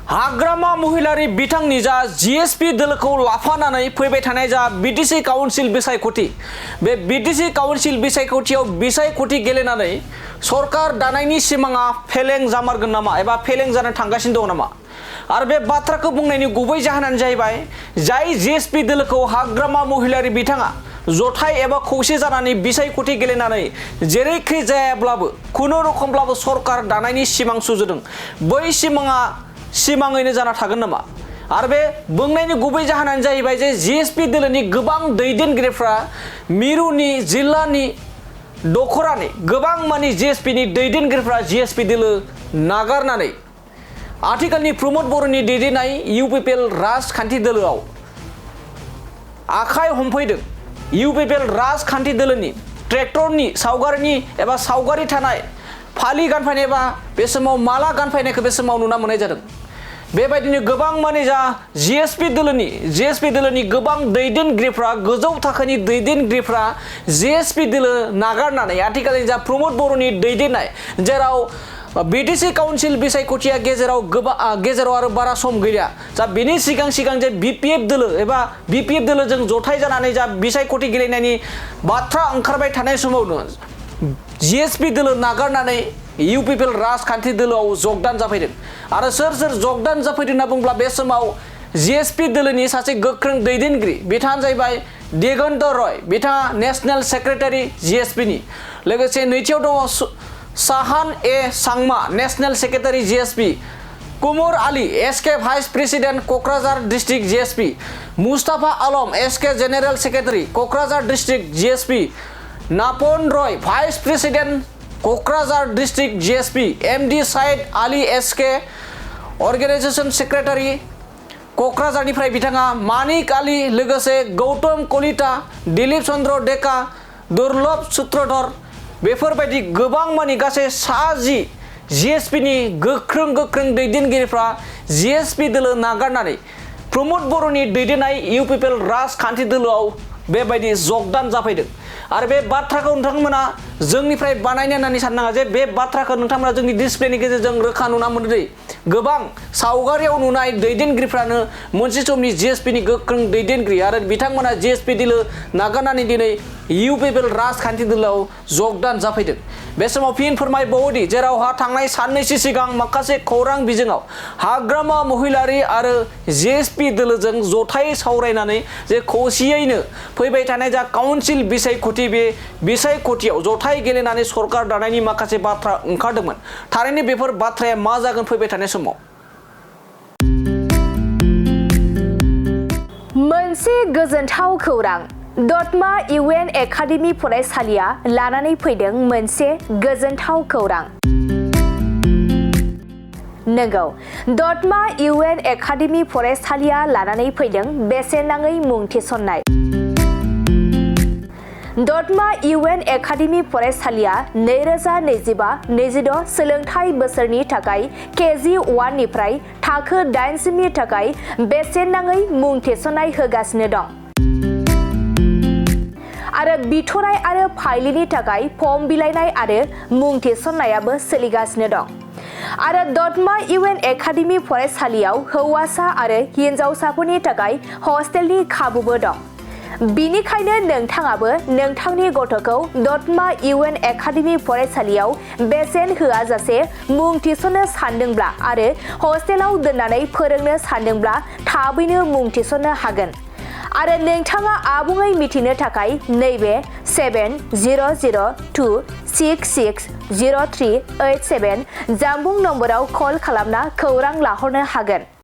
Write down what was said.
हाग्रामा महिलारि बिथांनि जा जीएसपी दलखौ लाफानानै फैबाय थानाय जा बीटीसी काउन्सिल बिसायख'थि बे बीटीसी काउन्सिल बिसायख'थियाव बिसायख'थि गेलेनानै सरकार दानायनि सिमाङा फेलें जामारगोन नामा एबा फेलें जानो थांगासिनो दं नामा आरो बे बाथ्राखौ बुंनायनि गुबै जाहोनानो जाहैबाय जाय जीएसपी दलखौ हाग्रामा महिलारि बिथाङा जथाय एबा खौसे जानानै बिसायख'थि गेलेनानै जेरैखि जायाब्लाबो खुनुरुखुमब्लाबो सरकार दानायनि सिमां सुजुदों बै सिमाङैनो जाना थागोन नामा आरो बे बुंनायनि गुबै जाहोनानो जाहैबाय जे जीएसपी दलनि गोबां दैदेनगिरिफ्रा मिरुनि जिल्लानि दखरानि गोबां मानि जीएसपीनि दैदेनगिरिफ्रा जीएसपी दल नागारनानै आथिखालनि प्रमोद बर'नि दैदेननाय इउपिपिएल राजखान्थि दोलोआव आखाइ हमफैदों। इउपिपिएल राजखान्थि दोलोनि ट्रेक्टरनि सावगारिनि एबा सावगारि थानाय फालि गानफायनाय एबा बे समाव माला गानफायनायखौ बे समाव नुना मोननाय जादों। बेबायदिनो गोबां माने जा जीएसपी दलनि गोबां दैदेनगिरिफ्रा गोजौ थाखोनि दैदेनगिरिफ्रा जीएसपी दल नागारनानै आथिखालनि जा प्रमोद बर'नि दैदेननाय जेराव बीटीसी काउन्सिल बिसायख'थिया गेजेराव आरो बारा सम गैया जा बेनि सिगां जे बीपीएफ दल एबा बीपीएफ दलजों जथाय जानानै जा बिसायख'थि गेलेनायनि बाथ्रा ओंखारबाय थानाय समावनो जीएसपी दल नागारनानै इउपिपिएल राजखान्थि दोलोआव जगदान जाफैदों आरो सोर जगदान जाफैदों होनना बुंब्ला बे समाव जीएसपी दलनि सासे गोख्रों दैदेनगिरि बिथाङानो जाहैबाय दिगन्त रय बिथाङा नेशनेल सेक्रेटारि जीएसपीनि लोगोसे नैथियाव दङ साहान ए सांमा national secretary GSP Kumar Ali SK vice president Kokrajhar district GSP Mustafa Alam SK general secretary Kokrajhar district GSP Napan Roy vice president Kokrajhar district GSP MD Syed Ali SK organisation secretary क'क्राझारनिफ्राय बिथाङा मानिक आली लोगोसे गौतम कलिता दिलीप चंद्र डेका दुर्लभ सूत्रधर बेफोरबायदि गोबां मानि गासै 60 जीएसपीनि गोख्रों दैदेनगिरिफ्रा जीएसपी दल नागारनानै प्रमोद बर'नि दैदेननाय इउपिपिएल राजखान्थि दोलोआव बेबायदि जगदान जाफैदों आरो बे बाथ्राखौ नोंथांमोना जोंनिफ्राय बानायनो होननानै साननाङा जे बे बाथ्राखौ नोंथांमोना जोंनि डिसप्लेनि गेजेरजों रोखा नुना मोनो दे गोबां सावगारियाव नुनाय दैदेनगिरिफ्रानो मोनसे समनि जीएसपीनि गोख्रों दैदेनगिरि आरो बिथांमोना जीएसपी दल नागारनानै दिनै इउपिपिएल राजखान्थि दोलोआव जगदान जाफैदों। बे समाव फिन फोरमायबावोदि जेरावहा थांनाय साननैसो सिगां माखासे खौरां बिजोङाव हाग्रामा महिलारि आरो जीएसपी दलजों जथायै सावरायनानै जे खौसेयैनो फैबाय थानाय जा काउन्सिल बिसायख'थि बे बिसायख'थियाव जथाय गेलेनानै सरकार दानायनि माखासे बाथ्रा ओंखारदोंमोन थारैनो बेफोर बाथ्राया मा जागोन फैबाय थानाय समाव मोनसे गोजोनथाव खौरां दतमा इउएन एकाडेमि फरायसालिया लानानै फैदों मोनसे गोजोनथाव खौरां नंगौ दतमा इउएन एकाडेमि फरायसालिया लानानै फैदों बेसेन नाङै मुं थिसननाय दतमा इउएन एकाडेमि फरायसालिया 2025-26 सोलोंथाइ बोसोरनि थाखाय केजि 1 निफ्राय थाखो 8 सिमनि थाखाय बेसेन नाङै मुं थिसननाय होगासिनो दं आरो बिथराय आरो फाइलिनि थाखाय फर्म बिलाइनाय आरो मुं थिसननायाबो सोलिगासिनो दं आरो दतमा इउएन एकाडेमि फरायसालियाव हौवासा आरो हिनजावसाफोरनि थाखाय हस्टेलनि खाबुबो दं बिनिखायनो नोंथाङाबो नोंथांनि गथ'खौ दतमा इउएन एकाडेमि फरायसालियाव बेसेन होआजासे मुं थिसननो सानदोंब्ला आरो हस्टेलाव दोननानै फोरोंनो सानदोंब्ला थाबैनो मुं थिसननो हागोन आरो नोंथाङा आबुङै मिथिनो थाखाय नैबे 7002660387 जानबुं नम्बराव कल खालामना खौरां लाहरनो हागोन।